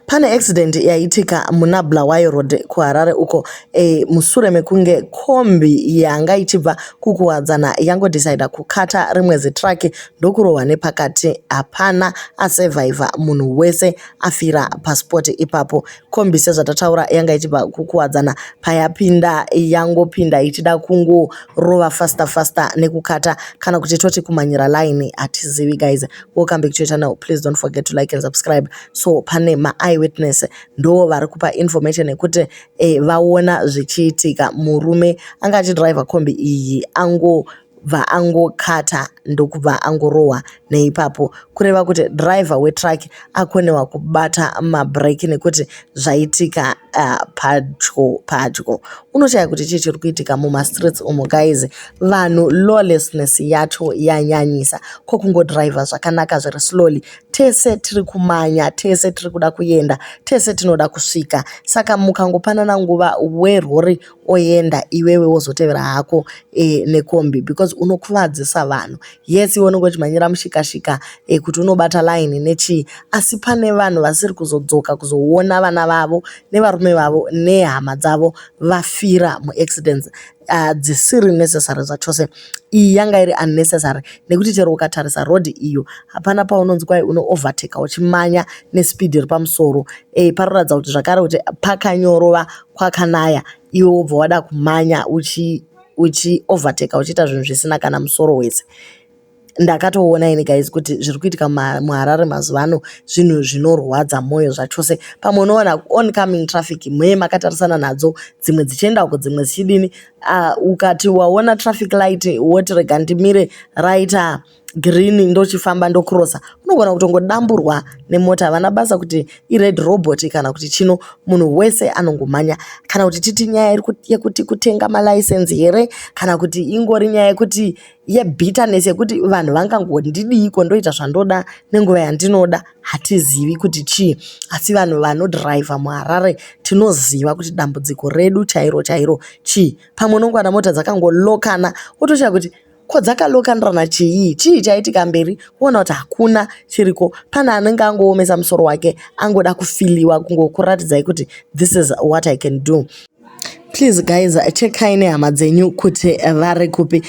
Pane accident yaitika muna Bulawayo Road kuHarare uko musure mekunge kombi yanga ichibva kuKuwadzana yangodhisaidha kukata rimwe zitruck ndokurohwa nepakati. Hapana asurvivor, munhu wese afira paspot ipapo. Kombi sezvatataura yanga ichibva kuKuwadzana, payapinda yangopinda ichida kungorova faster faster nekukata kana kuti toti kumhanyira line, hatizivi guys. Welcome back to your channel. Please don't forget to like and subscribe. So pane maeyewitness ndo vari kupa information yekuti vaona zvichiitika. Murume anga achidhiraivha kombi iyi angobva angokata ndokubva angorohwa neipapo, kureva kuti dhiraivha wetruck akonewa kubata mabhureki nekuti zvaitika padyo padyo. Unoshaya kuti chii chiri kuitika mumastreets umu guys. Vanhu, lawlessness yacho yanyanyisa. Ko kungodhiraivha zvakanaka zviri slowly? Tese tiri kumanya, tese tiri kuda kuenda, tese tinoda kusvika. Saka mukangopanana nguva, werori oenda, iwewe wozotevera hako nekombi, because unokuvadzisa vanhu. Yes, iwe unenge uchimhanyira mushikashika kuti unobata line nechii, asi pane vanhu vasiri kuzodzoka kuzoona vana vavo nevarume vavo nehama dzavo vafira muaccidents dzisiri necessary zvachose. Iyi yanga iri unnecessary nekuti chero ukatarisa rodhi iyo, hapana paunonzi kwai unoovertaka uchimanya nespeed iri pamusoro. Panoratidza kuti zvakare kuti pakanyorova, kwakanaya, iwe wobva wada kumhanya uchiovertaka uchiita zvinhu zvisina kana musoro wese. Ndakatoona ini guys kuti zviri kuitika muHarare mazuva ano zvinhu zvinorwadza mwoyo zvachose. Pamwe unoona oncoming traffic mwe makatarisana nadzo, dzimwe dzichienda uko, dzimwe dzichidini. Ukati waona traffic light woti rega ndimire raita green ndochifamba ndokrosa, unogona kutongodamburwa nemota. Havana basa kuti ired robot kana kuti chino, munhu wese anongomhanya. Kana kuti titi nyaya yekuti kutenga malicense here, kana kuti ingori nyaya yekuti yebitterness yekuti vanhu vangangondidiko, ndoita zvandoda nenguva yandinoda, hatizivi kuti chii. Asi vanhu vanodhiraivha muHarare tinoziva kuti dambudziko redu chairo chairo chii. Pamwe unongowana mota dzakangolokana, wotoshaya kuti ko dzakalokanirana chii, chii chaitika mberi, woona kuti hakuna chiriko. Pane anenge angoomesa musoro wake, angoda kufiliwa, kungokuratidzai kuti this is what I can do. Please guys, chekai nehama dzenyu kuti vari kupi.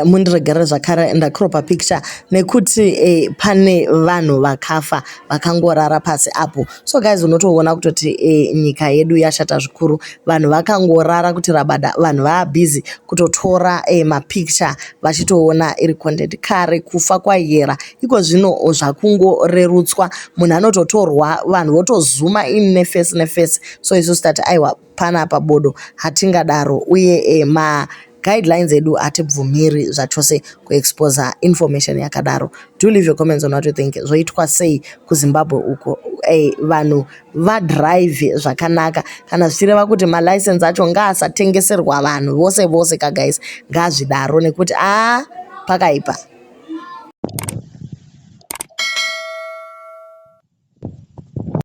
Mundiregerere zvakare ndakropa picture nekuti pane vanhu vakafa vakangorara pasi apo. So guys, unotoona kutoti nyika yedu yashata zvikuru. Vanhu vakangorara kuti rabada, vanhu vaabhizi kutotora mapicture vachitoona iri content. Kare kufa kwaiyera, iko zvino zvakungorerutswa, munhu anototorwa, vanhu votozuma in neface neface. So isusu tati aiwa, panapa bodo, hatingadaro. Uye maguidelines edu hatibvumiri zvachose kuexposa information yakadaro. Do leave your comments on what you think. Zvoitwa sei kuZimbabwe uko? Vanhu vadhiraivhe zvakanaka, kana zvichireva kuti malicense acho ngaasatengeserwa vanhu vose vose kaguys, ngazvidaro nekuti aa pakaipa.